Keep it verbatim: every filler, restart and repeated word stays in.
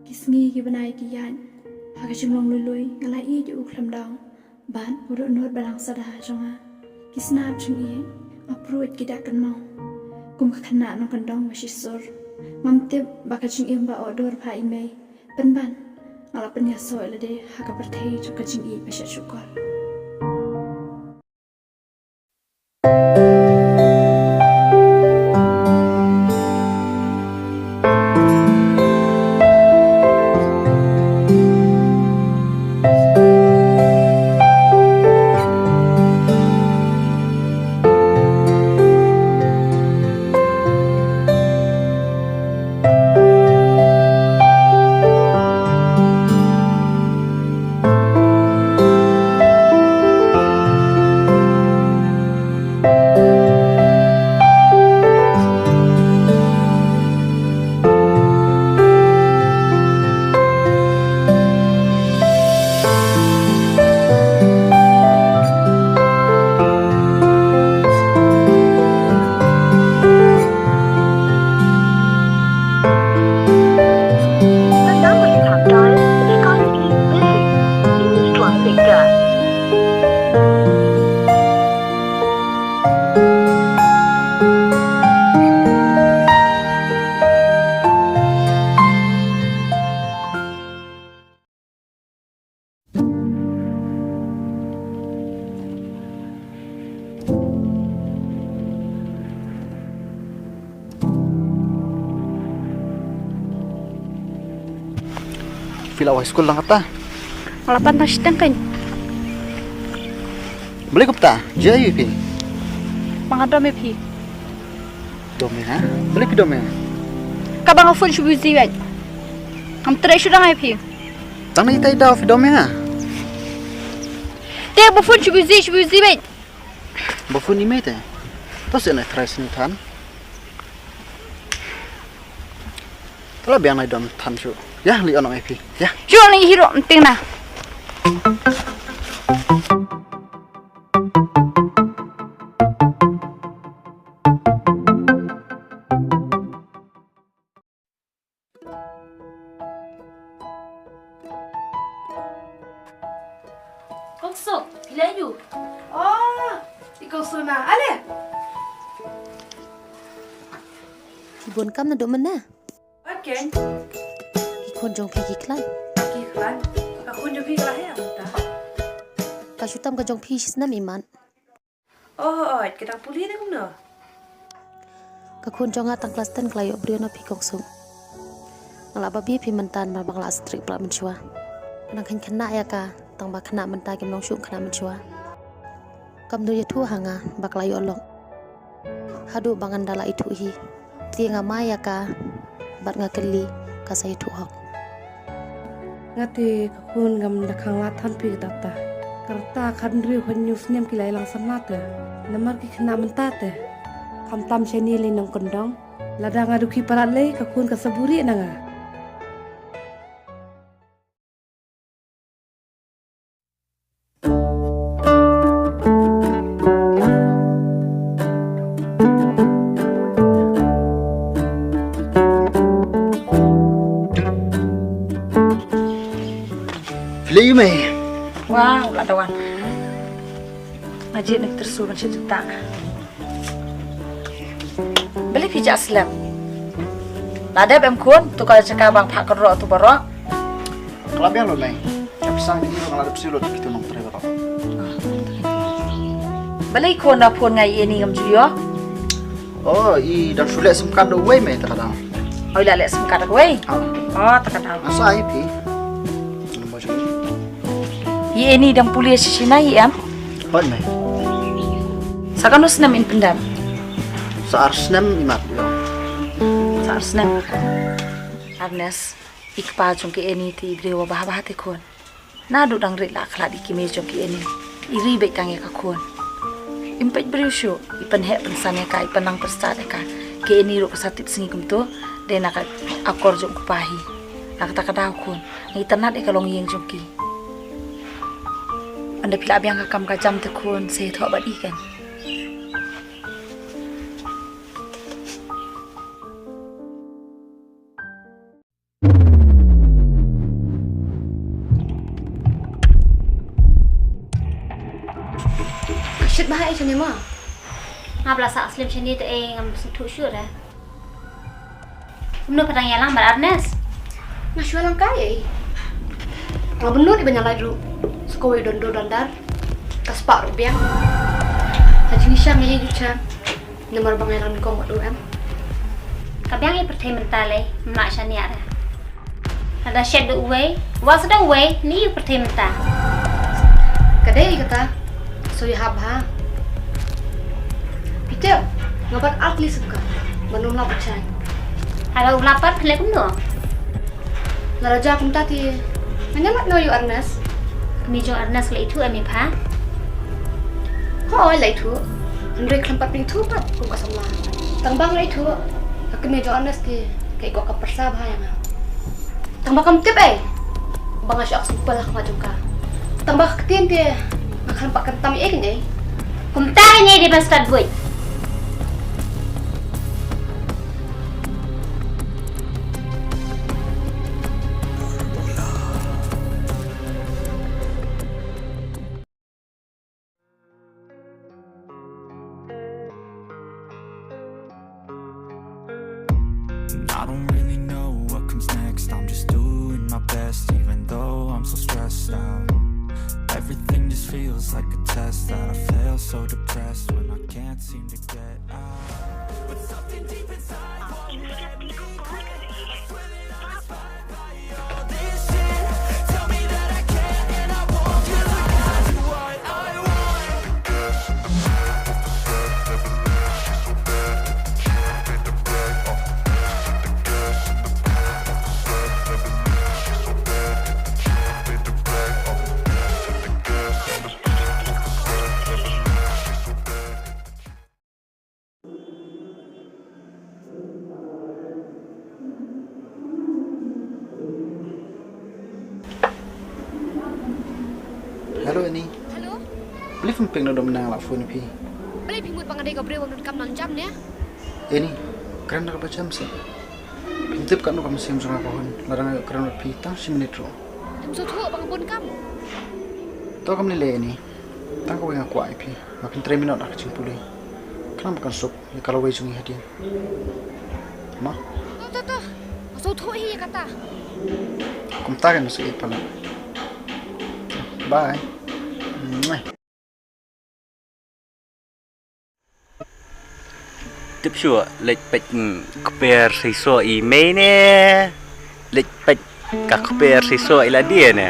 Ki sngi ki bnai ki ïaid ha ka jinglong lui lui, nga la ïeit ïa u khlem daw bad u dohnud balang sada jong nga. Ki snap jingïeit nga pruid ki da kynmaw. Kum ka khynnah nongkyndong ba shisur, ngam tip ba ka jingim ba ot dur ba i mei pynban nga la pynïasoh ïa lade ha ka pyrthei jong ka jingïeit ba shah shukor. The number you have dialed is currently busy. Please try later. Phi la wai skul lang kata? Nga la pan tang shiteng kan. Balei kumta? Jia ïa phi? Ba nga dom ïa phi. Dom ïa nga? Balei phi dom ïa nga? Kaba nga phone shu busy wei. Ngam trei shu dang ïa phi. Tang na itai daw phi dom ïa nga? Te ba phone shu busy, shu busy wei. Ba phone i mei te. To shu na try shu than. To la biang na dom than shu. Ïa, leit on ong ïa phi. Ïa. Shu na hero mting na. Kong Suk, phi leh aiu? Oh, i Kong Suk na. Ale. Phi bun kam naduh mynne? Ot keiñ. Ki khun jong phi ki khlaiñ? Ki khlaiñ. Ka khun jong phi ka la heh mynta? Ka shu tam ka jong phi shisnem imat. Oh, ot, ka dang pule ne kumno? Ka khun jong nga tang klas ten ka la ïoh briew na phi Kong Suk. Nga la babe ïa phi mynta namar ba nga la strict palat mynshuwa. Nga dang khein khynnah ïa ka, tang ba khynnah mynta kim long shuh khynnah mynshuwa. Kam dei ïathuh ha nga ba ka la ïoh lok. Haduh ba ngan da la ithuh hi. Te nga mai ïa ka bad nga kylli ka sa ïathuh hok. Nga te ka khun ngam da khang lad than phi kata ta. Ka rta khathynriew hynñiew snem ki la ïalang samla te. Namar ki khynnah mynta te. Khamtam shane lei nongkyndong. Lada nga duh khie palat lei ka khun ka sa buhrieh na nga. Phi leh aiu mei? Wow, la da wan. Nga jied na ki tyrso ban shim jingtah. Balei phi jah slem? La dep em khun, to ka jaka ba nga phah kynroh to baroh. Ka la biang lut mei. Ka pisa ngi ruh nga la dep siew lut kito nongtrei baroh. Balei khun da phone nga ïa i Annie ngam ju ïoh? Oh, i dang shu leh sim card da uwei mei, ta ka daw. Oh, i la leh sim card da uwei? Ah. Oh, ta ka daw. Nga sa ai phi. Ïa i Annie dang pule shisha na i em? Hooid mei. Sa katno snem in pyndep? Sa ar snem imat ïoh. Sa ar snem. Ernest, i kpa jong ki Annie te i briew ba bha bha te khun. Naduh dang rit la khlad ïa ki mei jong ki Annie. I ri beit tang ïa ka khun. Im peit briew shuh, i pynheh pynsan ïa ka, i pynnang pynstad ïa ka. Ki Annie ruh ka sa tip sngi kumto, dei na ka akor jong u kpa hi. Na kata ka daw khun. Ngi tynat ïa ka longïing jong ki. Ynda phi lah biang ka kam ka jam te khun, sa ïathoh bad i kan. Tip bha ei shane ma. Nga ba la sah slem shane te ei ngam sngewthuh shuh re. Kumno pha dang ïalang bad Ernest? Nga shu ïalang kai ei. Nga bynnud i ban ïalait ruh. Sa kawei don dur don dar. Ka spah ruh biang. Ha jingshisha nga ïeit ju sha. Namar ba nga ïalang nyngkong bad u em. Ka biang i pyrthei mynta lei, mlak shaniah re. Lada shet da uwei, wat sa da uwei, ni i pyrthei mynta. Ka dei kata, so i hap ha. Peter, nga bat akli suk ka, ban um lap chai. Lada u lapar khlek kumno? Lada ja kumta te, nga ïa mat noh ïa u Ernest. Kmie jong Ernest la ithuh em i pha? Hooid la ithuh. Hynrei khlem pat pynithuh pat kum ka samla. Tang ba nga la ithuh, ka kmie jong Ernest te ka ïoh ka pyrsa bha ïa nga. Tang ba kam tip ei ba nga shu ap sngewpel ha khmat jong ka. Tang ba ka ktien te nga khlem pat kyntam ei kane. Kumta kane dei ban stad buit. And I don't really know what comes next. I'm just doing my best, even though I'm so stressed out. Everything just feels like a test that I fail, so depressed when I can't seem to get out. But something deep inside won't let me quit. I swear that I'm inspired by all this shit. Tell me that I can and I won't, 'cause I can do what I want. Hello Annie. Hello. Balei phim pick noh da mynta nga la phone ïa phi? Balei phi mut ba nga dei ka briew bym donkam nongjam ne? Annie, kren da kaba jam seh. Phim tip katno ka mynsiem jong nga ka hun lada nga ïoh kren bad phi tang shi minit ruh. Phim sngewthuh ba nga bun kam. To kam lei lei Annie. Tang kawei nga kwah ïa phi. Ba phin trei minot ha ka jingpule. Khnang ba kan suk ïa ka lawei jong ngi hadien. Mo? To to to. Nga sngewthuh hi ïa kata. Kumta kan nga sa ïeit palat. Bye. Mwah. Tip shuh, leit peit, mm, kper seisoh i mei ne. Leit peit ka kper seisoh i lade ne.